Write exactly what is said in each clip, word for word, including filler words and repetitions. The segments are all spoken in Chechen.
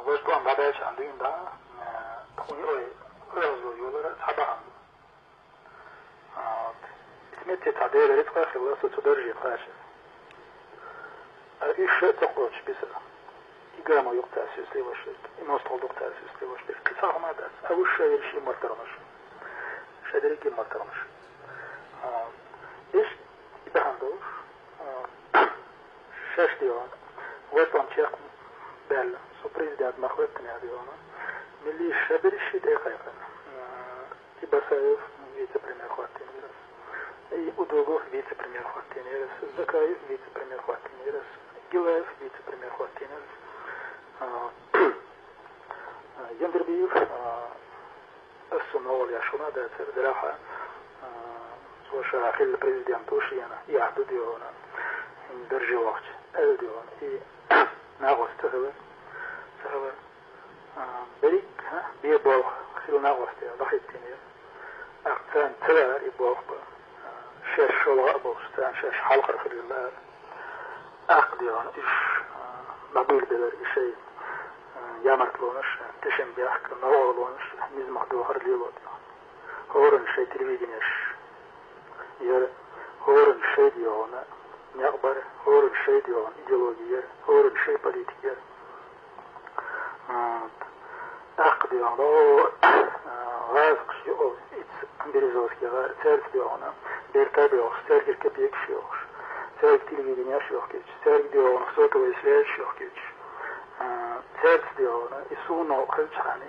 Вай тхо дӀабаьлча хьан дуьйна дӀа, э, тхуна ой, оьгӀазло йолара цхьа бахьана. А, вот. Итт метте цхьа Дела рицкъа хилла со цу дарже кхача. А уьш ша а ца кхочуш бисара. И гамо юкъ цаьрца юсле ваша дерг, и мостагӀал дукха цаьрца юсле ваша дерг. Кхин цхьа хӀума дац. А уьш ша ерш и мартар хӀума шу. Ша дерриге мартар хӀума шу. А, иш и бахьана долуш, а, шаьш дегӀан, вай тхо чекх баьлла, со президент ма хӀоьттина дегӀан. Милли ша берриш и тӀекхайкхина. А, И Басаев вице-премьер хӀоттийнера. И Удугов вице-премьер хӀоттийнера. Закаев вице-премьер хӀоттийнера. Гилаев вице-премьер хӀоттийнера. А, Яндербиев, а, ас цунна вала яшуна дацар, дараха, а, цо ша хилла президент ву шена, яхь ду дегӀана. Дарже вахча, аьлла дегӀана. И нагӀост ца хилар, ца хилар. А, берриг, а, бен болх хилла нагӀостех дӀахӀиттинера. ТӀаккха царна ца лаьара и болх бан. А, шаьш шолгӀа а болуш, царна шаьш хьалхара хилла лаьара. ТӀаккха дегӀана уьш, а, дӀабуьйлабелара и шайн, а, ямартлонаш, тешнабехк, новкъарлонаш, низамах дохар лело дегӀана. ХӀоранна шайн телевиденеш яра, хӀоранна шайн дегӀана некъ бара, хӀоранна шайн дегӀана идеологи яра, хӀоранна шайн политика яра. А, тӀаккха дегӀана, о, а, гӀазкхаш ю, о, ицца Березовский гӀар, цаьрца дегӀана, берта бехаш, цаьргара копейкаш йохуш, цаьрга телевиденеш йохкуьйтуш, цаьрга дегӀана сотовой связьш йохкуьйтуш, а, цаьрца дегӀана, и суна хилчхьана,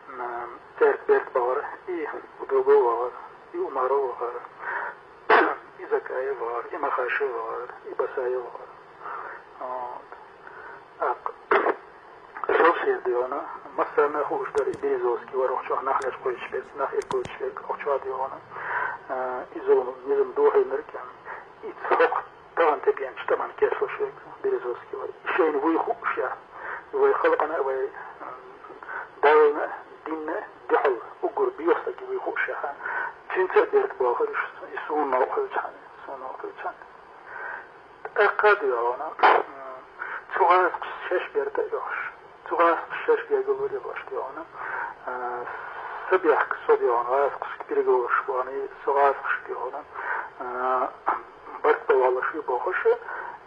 м, цаьрца берта бахара, и Удугов вахара, и Умаров вахара, и Закаев вахара, и Махашев вахара, и Басаев вахара. Вот. ТӀаккха шовшера дегӀана, массарна хууш дара и Березовский вара, охьачохь нах лечкъойтуш верг, нах иргойтуш верг, охьачохь дегӀана, а, и зулам, низам дохийнарг, и цхьа хӀокху тахана тӀебеанчу тӀаман кечлуш верг Березовский вара. И шайна вуй хууш яра. Вай халкъана а, вай, м, Даллна а, динна а дуьхьал уггар боьха стаг вуй хууш яра. Цуьнца а берта бохура уьш, и суна новкъа хилчхьана, суна новкъа хилчхьана. ТӀаккха а дегӀана, м, цу гӀазкхаша шаьш берта а йохуш, цу гӀазкхаша шаьш гергарло лелош дегӀана, а, са бехк со дегӀана, гӀазкхашка переговораш бахьана, со гӀазкхашка дегӀана, а, барт бан воллуш ву бохуш,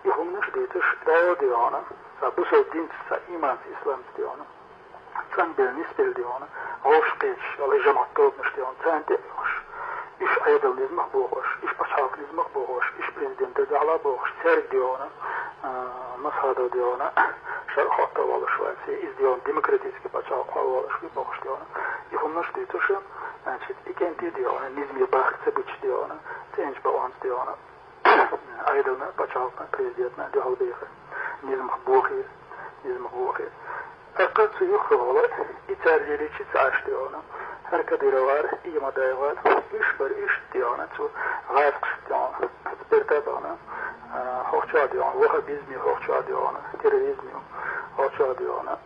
и хӀуманаш дуьйцуш, дӀо дегӀана, цхьа бусалба динца, цхьа ийманца, исламца дегӀана, цӀанбелла, нисбелла дегӀана, вовшахкхеташ, валла жамӀат тобанаш дегӀана, царна тӀе а йохуш, уьш Ӏедал низамах бохуш, уьш пачхьалкх низамах бохуш, уьш президентан дуьхьал бохуш, цаьрга дегӀана, а, Масхадов дегӀана, шарӀ хӀотто воллуш вац, иза дегӀана демократический пачхьалкх хьо воллуш ву бохуш дегӀана. И хӀуманаш дуьйцуш, значит, и кӀентий дегӀана, низаме бахка ца буьтуш дегӀана, цӀеначу бакъонца дегӀана. Ӏедална, пачхьалкхна, президентна дуьхьал бехира. Низамах бохийра, низамах бохийра. ТӀаккха цу юххехула и цара лелийча ца Ӏаш дегӀана, хӀара Кадыров вара, и Ямадаев вара, уьш бара, уьш дегӀана, цу гӀазкхашка дегӀана, цу берта а бахана, а, хӀокху чохь дегӀана, ваххабизм ю, хӀокху чохь дегӀана, терроризм ю, хӀокху чохь дегӀана.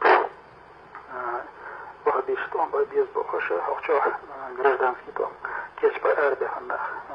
А, ваххабисташ тӀом бан беза бохуш, хӀокху чохь, а, гражданский тӀом кечбан арабаьхна нах, а,